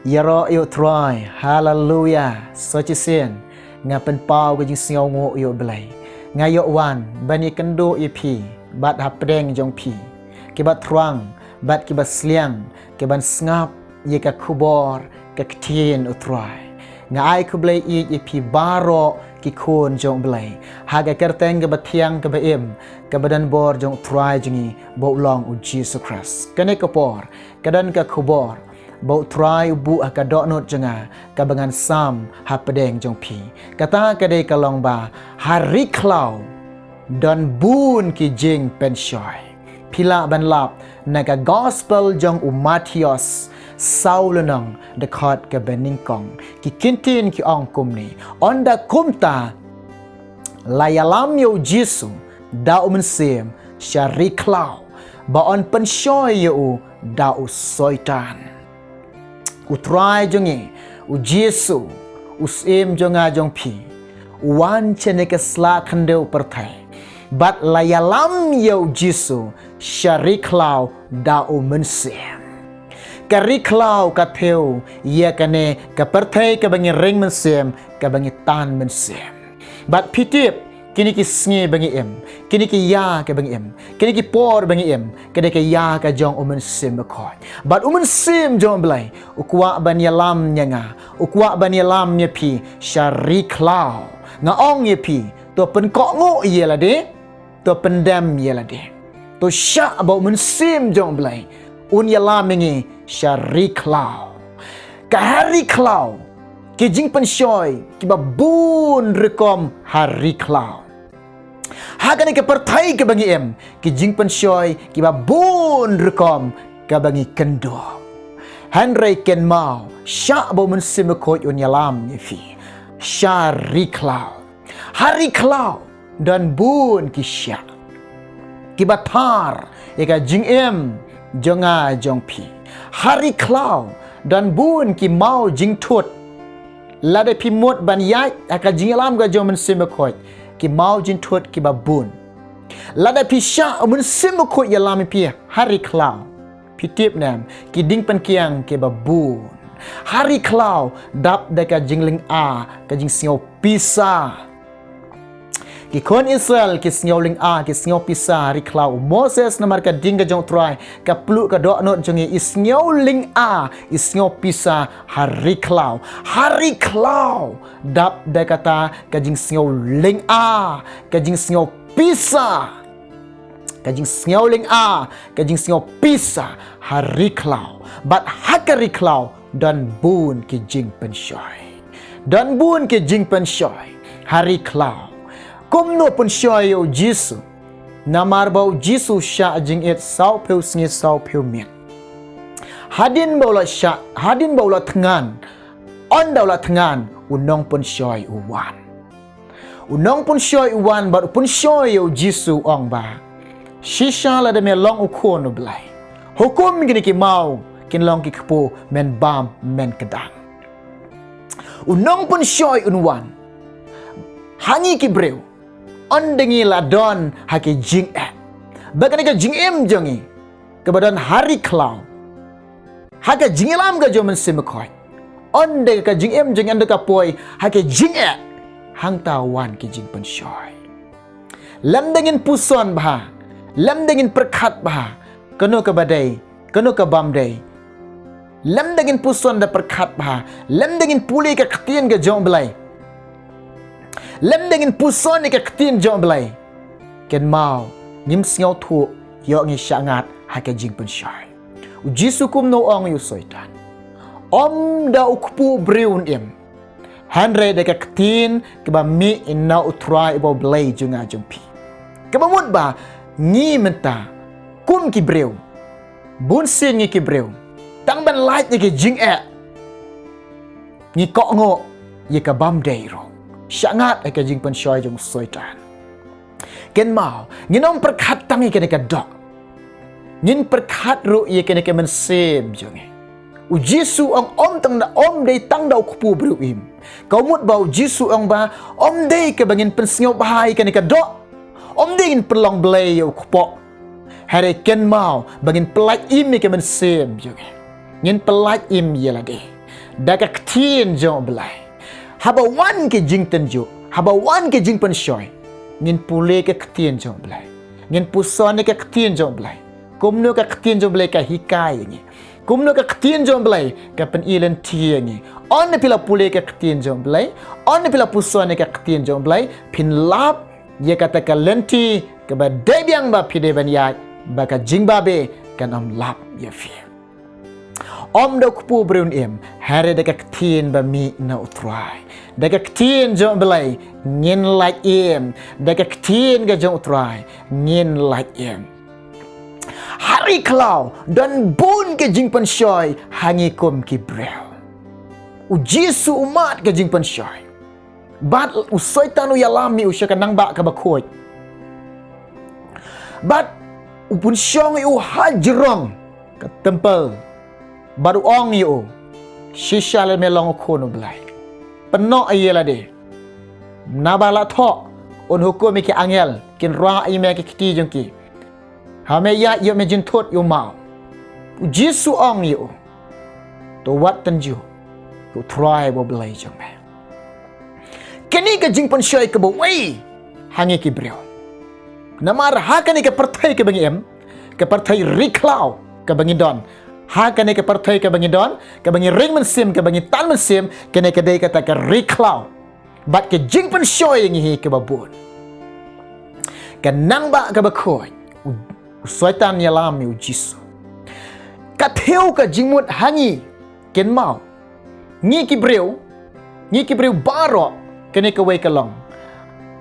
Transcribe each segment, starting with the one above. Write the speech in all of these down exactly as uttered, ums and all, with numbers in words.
Ïaroh ïa u Trai. Haleluya. Sa shisien nga pynpaw ka jingsngewnguh ïa u Blei. Nga ïoh wan ban ïakynduh ïa phi bad hapdeng jong phi kiba thrang bad kiba sliang, kiban sngap ïa ka khubor ka ktien u Trai. Nga ai khublei ïa phi baroh ki khun jong u Blei ha ka kyrteng kaba thiang kaba im, kaba don bor jong u Trai jong ngi ba u long u Jisu Khrist. Kane ka por ka don ka khubor ba u Trai u buh ha ka dohnud jong nga kaba ngan sam hapdeng jong phi. Kata ka dei ka long ba ha ri khlaw don bun ki jingpynshoi. Phi lah ban lap na ka gospel jong u Mathaios saw lynnong, dkhot kaba nyngkong. Ki ktien ki ong kumne: Ynda kumta la ïalam ïa u Jisu da u Mynsiem sha ri khlaw, ba yn pynshoi ïa u da u Soitan. U Trai jong ngi, u Jisu, u Syiem jong nga jong phi, u wan sha kane ka sla khyndew pyrthei bad la ïalam ïa u Jisu sha ri khlaw da u Mynsiem. Ka ri khlaw ka thew ïa kane ka pyrthei kaba ngi ring mynsiem, kaba ngi tan mynsiem. Bad phi tip, kine ki sngi ba ngi im, kine ki ïa kaba ngi im, kine ki por ba ngi im, ka dei ka ïa ka jong u Mynsiem Bakhuid. Bad u Mynsiem jong u Blei u kwah ban ïalam ïa nga, u kwah ban ïalam ïa phi sha ri khlaw. Nga ong ïa phi, to pynkohnguh ïa lade, to pyndem ïa lade. To shah ba u Mynsiem jong u Blei un ïalam ïa ngi sha ri khlaw. Ka ha ri khlaw, ki jingpynshoi kiba bun rukom ha ri khlaw. Ha kane ka pyrthei kaba ngi im, ki jingpynshoi kiba bun rukom kaba ngi kynduh. Hynrei kynmaw, shah ba u Mynsiem Bakhuid un ïalam ïa phi sha ri khlaw. Ha ri khlaw don bun ki shiah kiba thar ïa ka jingim jong nga jong phi. Ha ri khlaw don bun ki maw jingthut. Lada phi mut ban ïaid ha ka jingïalam ka jong u Mynsiem Bakhuid, ki maw jingthut kiba bun. Lada phi shah u Mynsiem Bakhuid ïalam ïa phi ha ri khlaw, phi tip ne em, ki ding pynkiang kiba bun. Ha ri khlaw dap da ka jinglynga, ka jingsngew pisa. Ki khun Israel ki sngew lynga, ki sngew pisa ha ri khlaw. U Moses namar ka ding ka jong u Trai, ka pluh ka dohnud jong ngi, i sngew lynga, i sngew pisa ha ri khlaw. Ha ri khlaw dap da kata ka jingsngew lynga, ka jingsngew pisa. Ka jingsngew lynga, ka jingsngew pisa ha ri khlaw. Bad ha ka ri khlaw don bun ki jingpynshoi. Don bun ki jingpynshoi ha ri khlaw. Kumno pynshoi ïa u Jisu? Namar ba u Jisu shah jingit sawphew sngi sawphew miet. Hadien ba u la shah, hadien ba u la thngan, ynda u la thngan, u nongpynshoi u wan. U nongpynshoi u wan bad u pynshoi ïa u Jisu, u ong ba, shisha lada me long u Khun u Blei, hukum kine ki maw kin long ki kpu, men bam, men kdang. U nongpynshoi un wan ha ngi ki briew ynda ngi la don ha ki jingeh. Ba kane ka jingim jong ngi kaba don ha ri khlaw, ha ka jingïalam ka jong u Mynsiem Bakhuid, ynda ka jingim jong ngi ynda ka poi ha ka jingeh, hangta wan ki jingpynshoi. Lymda ngin puson bha, lymda ngin pyrkhat bha kano kaba dei, kano ka bym dei. Lymda ngin puson da pyrkhat bha, lymda ngin pule ka ktien ka jong u Blei, lymda ngin puson ïa ka ktien jong u Blei, kynmaw, ngim sngewthuh, ïoh ngi shah ngat ha ka jingpynshoi. U Jisu kumno u ong ïa u Soitan? Ym da u kpu briew un im, hynrei da ka ktien kaba mih na u Trai uba u Blei jong nga jong phi. Kaba mut ba ngi mynta kum ki briew, bun sien ngi ki briew, tang ban lait ïa ki jingeh, ngi kohnguh ïa ka bym dei ruh. Shah ngat ïa ka jingpynshoi jong u Soitan. Kynmaw, ngin ym pyrkhat tang ïa kane ka doh. Ngin pyrkhat ruh ïa kane ka mynsiem jong ngi. U Jisu u ong ym tang da, ym dei tang da u kpu briew im. Ka mut ba u Jisu u ong ba ym dei kaba ngin pynsngewbha ïa kane ka doh. Ym dei ngin pynlong blei ïa u kpoh. Hynrei kynmaw ba ngin pyllait im ïa ka mynsiem jong ngi. Ngin pyllait im ïa lade. da ka ktien jong U Blei. Haba wan ki jingtynjuh, haba wan ki jingpynshoi, ngin pule ka ktien jong U Blei. Ngin puson ïa ka ktien jong U Blei. Kumno ka ktien jong U Blei ka hikai ïa ngi. Kumno ka ktien jong U Blei ka pyni lynti ïa ngi. Ynda phi la pule ka ktien jong U Blei, ynda phi la puson ïa ka ktien jong U Blei, phin lap ïa kata ka lynti kaba dei biang ba phi dei ban ïaid, ba ka jingbabe kan ym lap ïa phi. Ym da u kpu briew un im, hynrei da ka ktien ba mih na U Trai. Da ka ktien jong U Blei ngin lait im, da ka ktien ka jong U Trai ngin lait im. Ha ri khlaw don bun ka jingpynshoi ha ngi kum ki briew. U Jisu u mad ka jingpynshoi. Bad u Soitan u ïalam ïa u sha ka nangbah kaba khuid. Bad u pynshong ïa u ha jrong ka temple. Bad u ong ïa u, shisha lada me long u khun U Blei, pynnoh ïa lade. Naba la thoh, un hukum ïa ki angel kin rah ïa me ha ki kti jong ki. Haba me ïaid, ïoh me jingthut ïa u maw. U Jisu ong ïa u, to wat tynjuh ïa U Trai ba U Blei jong me. Kane ka jingpynshoi kaba wei ha ngi ki briew. Namar ha kane ka pyrthei kaba ngi im, ka pyrthei ri khlaw kaba ngi don, ha kane ka pyrthei kaba ngi don, kaba ngi ring mynsiem, kaba ngi tan mynsiem, kane ka dei kata ka ri khlaw. Bad ka jingpynshoi ïa ngi hi kaba bun. Ka nangbah kaba khuid, u, u Soitan ïalam ïa u Jisu. Ka thew ka jingmut ha ngi, kynmaw. Ngi ki briew, ngi ki briew baroh, kane kawei ka long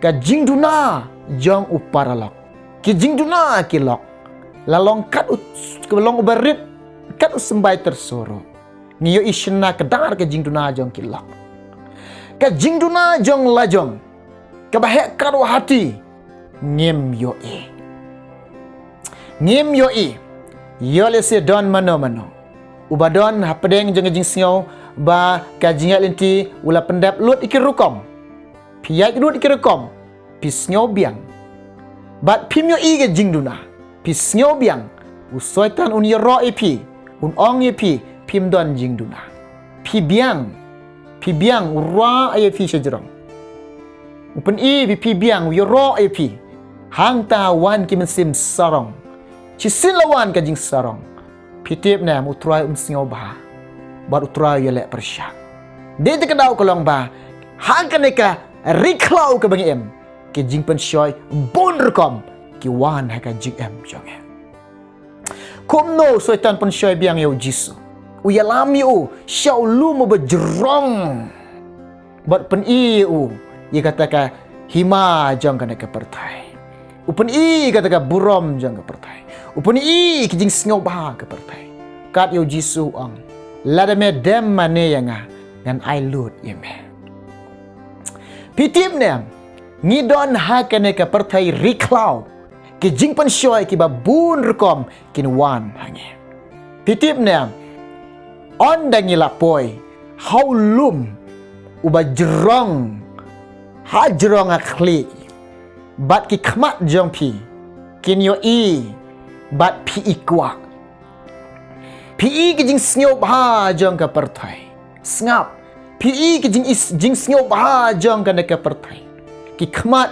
ka jingduna jong u paralok. Ki jingduna ki lok. La long kat u, ka long uba rit, kat u symbai tyrso ruh. Ngi ïohi shynna kdar ka jingduna jong ki lok. Ka jingduna jong la jong, kaba heh kat u hati, ngim ïohi. Ngim ïohi. Ïoh lehse don mano mano uba don hapdeng jong ka jingsngew ba ka jingïaid lynti u la pyndep lut ïa ki rukom. Phi ïaid lut ïa ki rukom, phi sngew biang. Bad phim ïohi ka jingduna, phi sngew biang. U Soitan un ïaroh ïa phi, un ong ïa phi, phim don jingduna. Phi biang, phi biang, u rah ïa phi sha jrong. U pyni phi, phi biang, u ïaroh ïa phi. Hangta wan ki mynsiem sarong. Shisien la wan ka jingsarong. Phi tip ne em, U Trai um sngewbha. Bad U Trai u ïaleh pyrshah. Dei te ka daw ka long ba ha kane ka ri khlaw kaba ngi im, ki jingpynshoi bun rukom ki wan ha ka jingim jong ngi. Kumno u Soitan pynshoi biang ïa u Jisu? U ïalam ïa u sha u lum uba jrong. Bad u pyni ïa u ïa kata ka hima jong kane ka pyrthei. U pyni ïa kata ka burom jong ka pyrthei. U pyni ïa ki jingsngewbha ka pyrthei. Kat ïa u Jisu u ong, lada me dem mane ïa nga, ngan ai lut ïa me. Phi tip ne em, ngi don ha kane ka pyrthei ri khlaw, ki jingpynshoi kiba bun rukom kin wan ha ngi. Phi tip ne em, ynda ngi la poi ha u lum uba jrong, ha jrong ha khlieh, bad ki khmat jong phi kin ïohi, bad phi i kwah. Phi i ki jingsngewbha jong ka pyrthei. Sngap, phi i ki jing is, jingsngewbha jong kane ka pyrthei. Ki khmat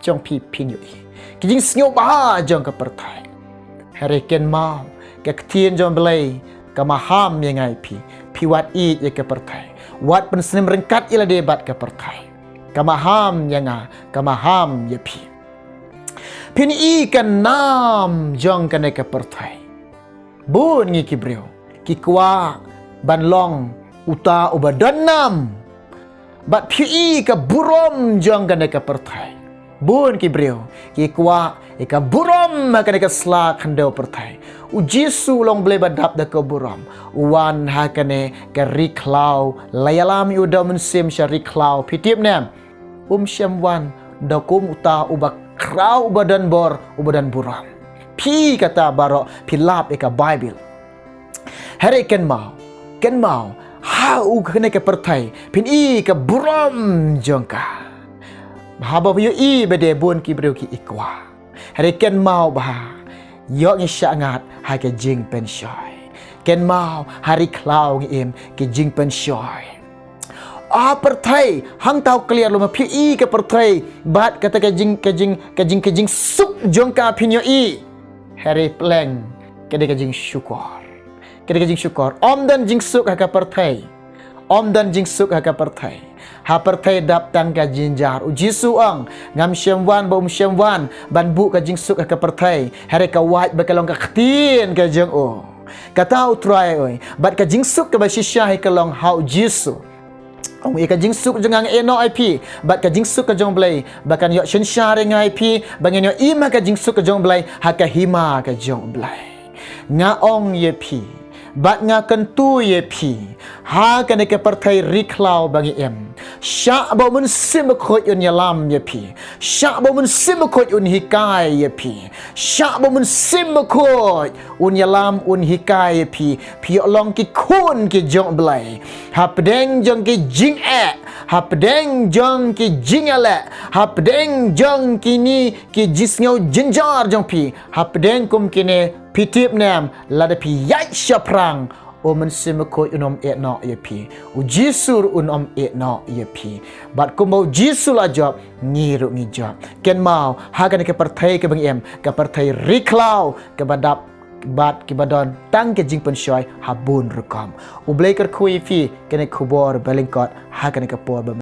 jong phi phin ïohi. Ki jingsngewbha jong ka pyrthei. Hynrei kynmaw, ka ktien jong U Blei ka maham ïa nga ïa phi. Phi wat ïeit ïa ka pyrthei. Wat pynsyriem ryngkat ïa lade bad ka pyrthei. Ka maham ïa nga, ka maham ïa phi. Phin i ka nam jong kane ka pyrthei. Bun ngi ki briew ki kwah ban long uta uba don nam. Bad phi i ka burom jong kane ka pyrthei. Bun ki briew ki kwah i ka burom ha kane ka sla khyndew pyrthei. U Jisu u long Blei ba dap da ka burom. U wan ha kane ka ri khlaw, la ïalam ïa u da u mynsiem sha ri khlaw. Phi tip ne em? Um shym wan da kum uta uba khraw, uba don bor, uba don burom. Phi kata baroh phi lap ïa ka Baibl. Hynrei kynmaw, kynmaw, ha u kane ka pyrthei phin i ka burom jong ka. Haba phi ïohi ba dei bun ki briew ki i kwah. Hynrei kynmaw ba ïoh ngi shah ngat ha ka jingpynshoi. Kynmaw, ha ri khlaw ngi im ki jingpynshoi. A pyrthei, hangta u clear lum, phi i ka pyrthei bad kata ka jing, ka jing, ka jing, ka jingsuk jong ka phin ïohi. Hynrei pleng, ka dei ka jingshukor. Ka dei ka jingshukor. Ym don jingsuk ha ka pyrthei. Ym don jingsuk ha ka pyrthei. Ha pyrthei dap tang ka jynjar. U Jisu ong, ngam shym wan ba um shym wan ban buh ka jingsuk ha ka pyrthei. Hynrei ka wait ba ka long ka ktien ka jong u. Kata u Trai oi, bad ka jingsuk kaba shisha hi ka long ha u Jisu. Ong, ïa ka jingsuk jong nga nga ïehnoh ïa phi, bad ka jingsuk ka jong u Blei ba kan ïoh synshar ïa nga ïa phi, ba ngin ïoh im ha ka jingsuk ka jong u Blei ha ka hima ka jong u Blei. Nga ong ïa phi, bad nga kyntu ïa phi, ha kane ka pyrthei ri khlaw ba ngi im, shah ba u Mynsiem Bakhuid un ïalam ïa phi, shah ba u Mynsiem Bakhuid un hikai ïa phi, shah ba u Mynsiem Bakhuid un ïalam un hikai ïa phi, phi ïoh long ki khun ki jong u Blei. Hapdeng jong ki jingeh, hapdeng jong ki jingïaleh, hapdeng jong kine ki jingsngew jynjar jong phi, hapdeng kum kine, phi tip ne em, lada phi ïaid shaphrang, u Mynsiem Bakhuid un ym ïehnoh ïa phi. U Jisu un ym ïehnoh ïa phi. Bad kumba u Jisu la jop, ngi ruh ngi jop. Kynmaw, ha kane ka pyrthei kaba ngi im, ka pyrthei ri khlaw, kaba dap bad kiba don tang ka jingpynshoi ha bun rukom. U Blei kyrkhu ïa phi, kane ka khubor ba lyngkot ha kane ka por ba